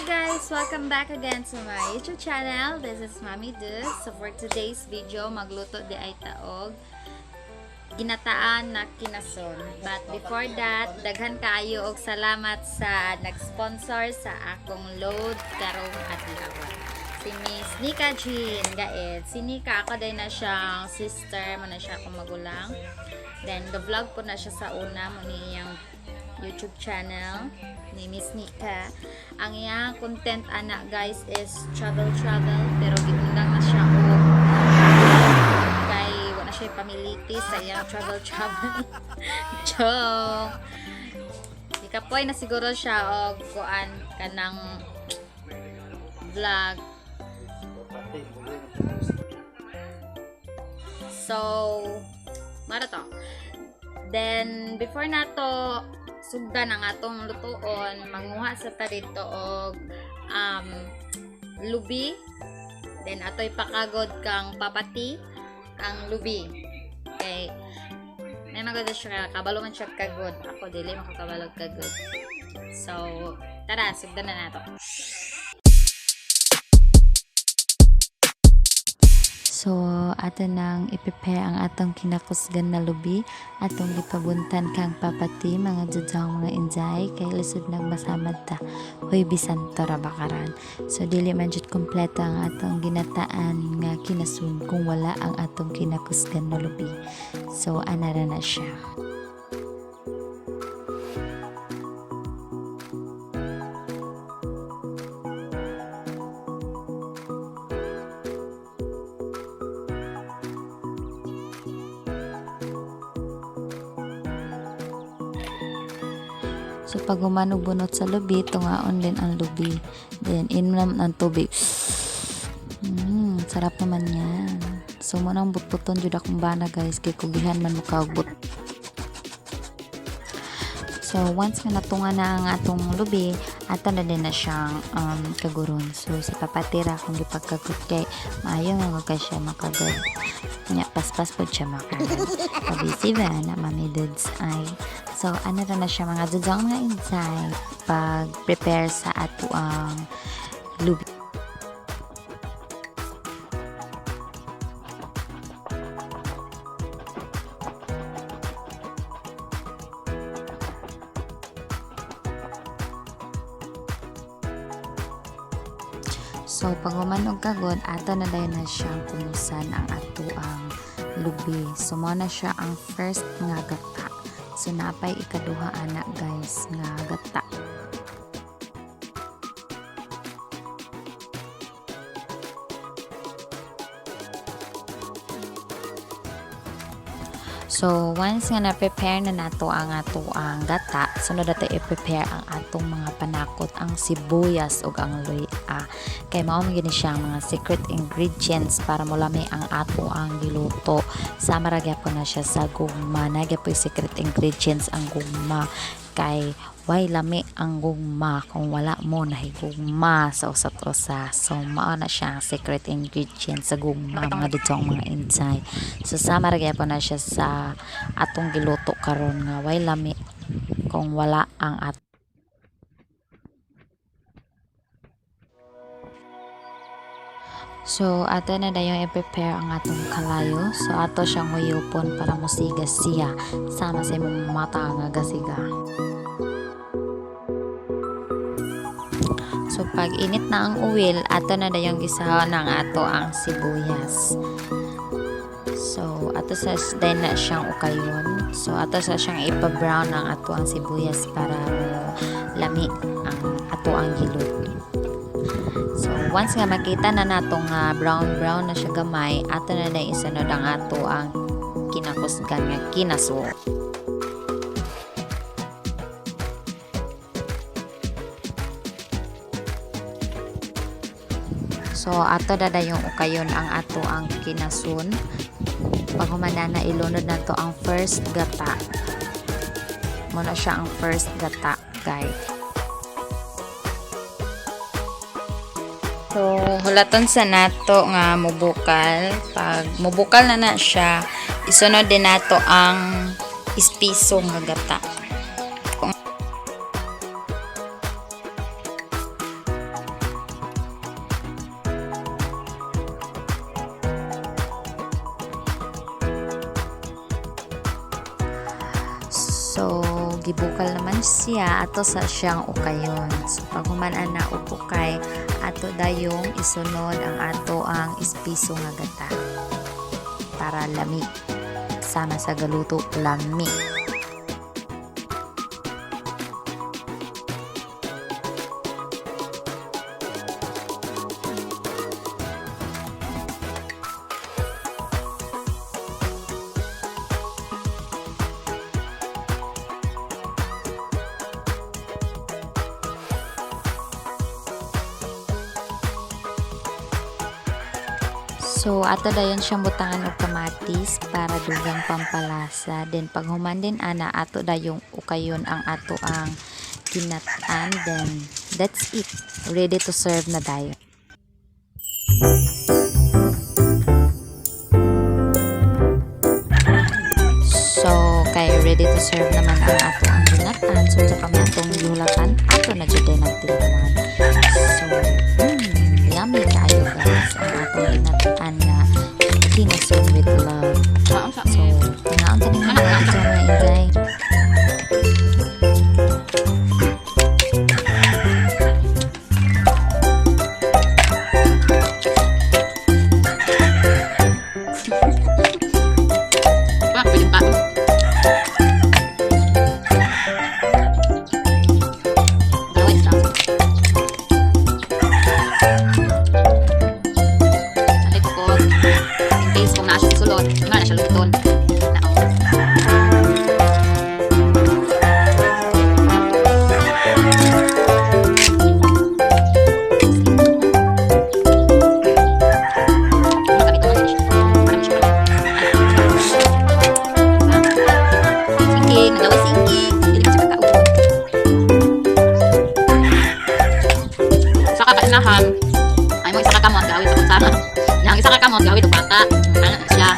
Guys! Welcome back again to my YouTube channel. This is Mami Duz. So for today's video, magluto diay ta og ginataan na kinason. But before that, daghan kaayo og salamat sa nag-sponsor sa akong load karong adlaw. Si Miss Nika Jean Gaed. Si Nika, ako din na siyang sister, mo na siya akong magulang. Then, the vlog po na siya sa una, mo ni iyang YouTube channel ni Miss Nika. Ang iyang content ana, guys, is travel travel, pero giundang na siya og kay wala siya pamiliti sa iyang travel travel. Joke. Ikapoy na siguro siya og kuan kanang vlog. So, mara to. Then, before na to, sugdan ang atong lutuon, manguha sa ta dito og lubi. Then, atoy pakagod kang papati ang lubi. Okay. May magod siya, kabalo man siya kagod. Ako, dili makakabalo kagod. So, tara, sugdan na nato. So, ato nang i-prepare ang atong kinakusgan na lubi, atong gipabuntan kang papati, mga dudong, mga inday, kay lisod nang masamad ta. Huy, bisan to ra bakaran. So, dili man jud kompleto ang atong ginataan nga kinasun kung wala ang atong kinakusgan na lubi. So, anara na siya. So, pag human og bunot sa lubi, tungaon din ang lubi. Then, inom ang tubig. Sarap naman yan. So, mo nang butbuton jud akong bana, guys, kay kugihan man mo og but. So, once nga natunga na ang atong lubi, ato na din na siyang kaguron. So, si papatira akong gipagkagot kay maayo nga kay siya makagod. Nya, paspas po siya makagon. Pabisi ba na Mami Dudes ay. So, ano na siya, mga dudong, mga inside, pag-prepare sa ato ang lubi. So, pag human og kagod, ato na dayon na siyang kumusan ang ato ang lubi. So, mao na siya ang first nga gata. So, napay ikaduha ana, guys, nga gata. So, once nga na-prepare na nato ang ato ang gata, sunod nato i-prepare ang atong mga panakot, ang sibuyas ug ang luya. Kay mao man gini siya ang mga secret ingredients para molami ang ato ang giluto. Sama ra gyapon na siya sa gugma. Na gyapon secret ingredients ang gugma. Kay way lami ang gugma kung wala mo nahigugma sa usat usa. So, mao na siya ang secret ingredient sa gugma, mga dudong, mga insay. So, sama ra gyapon na siya sa atong giluto karon nga way lami kung wala ang at. So, ato na dayon i-prepare ang atong kalayo. So, ato siyang huyupon para mosiga siya sama sa imong mata nga gasiga. So, pag init na ang oil, ato na dayong gisahon ang ato ang sibuyas. So, ato sa dayon na siyang ukayon. So, ato sa siyang ipa-brown ang ato ang sibuyas para mo lami ang ato ang giluto. So, once nga makita na nato nga brown brown na siya gamay, ato na dayon isunod ang ato ang kinakusgan nga kinaso. So, ato na dayong ukayon ang ato ang kinasun. Pag humana na, ilunod na to ang first gata. Muna siya ang first gata, guys. So, hulaton sa nato nga mubukal. Pag mubukal na na siya, isunod din nato ang ispiso nga gata. So, gibukal naman siya ato sa siyang ukayon. So, pag human ana og ukay, ato dayong isunod ang ato ang espiso nga gata para lami. Sama sa galuto, lami. So, ato dayon siyang butangan og kamatis para dugang pampalasa. Then, pag human din ana, ato dayong ukayon ang ato ang ginatan. Then, that's it. Ready to serve na dayon. So, kay ready to serve naman ang ato ang ginatan. So, sa kami atong gihulatan, ato na jud ang tilawan. So, yummy kaayo, guys, ang atong ginatan nga kinason with love. So, mangaon ta ning mga ito, mga inday. Wala, pwede pa. Dalawa isa. Alay ko. In case kung naa siya sa sulod, hindi na siya luton. Na, oh. Ano kami ito siya? Parang siya. Singking, nagawa singking. Dili man siya kakaon. Sa kakainahan, ay mo isa ka kamot gawin sa kutsara. Yang isa ka kamot gawin og bata. Ano siya?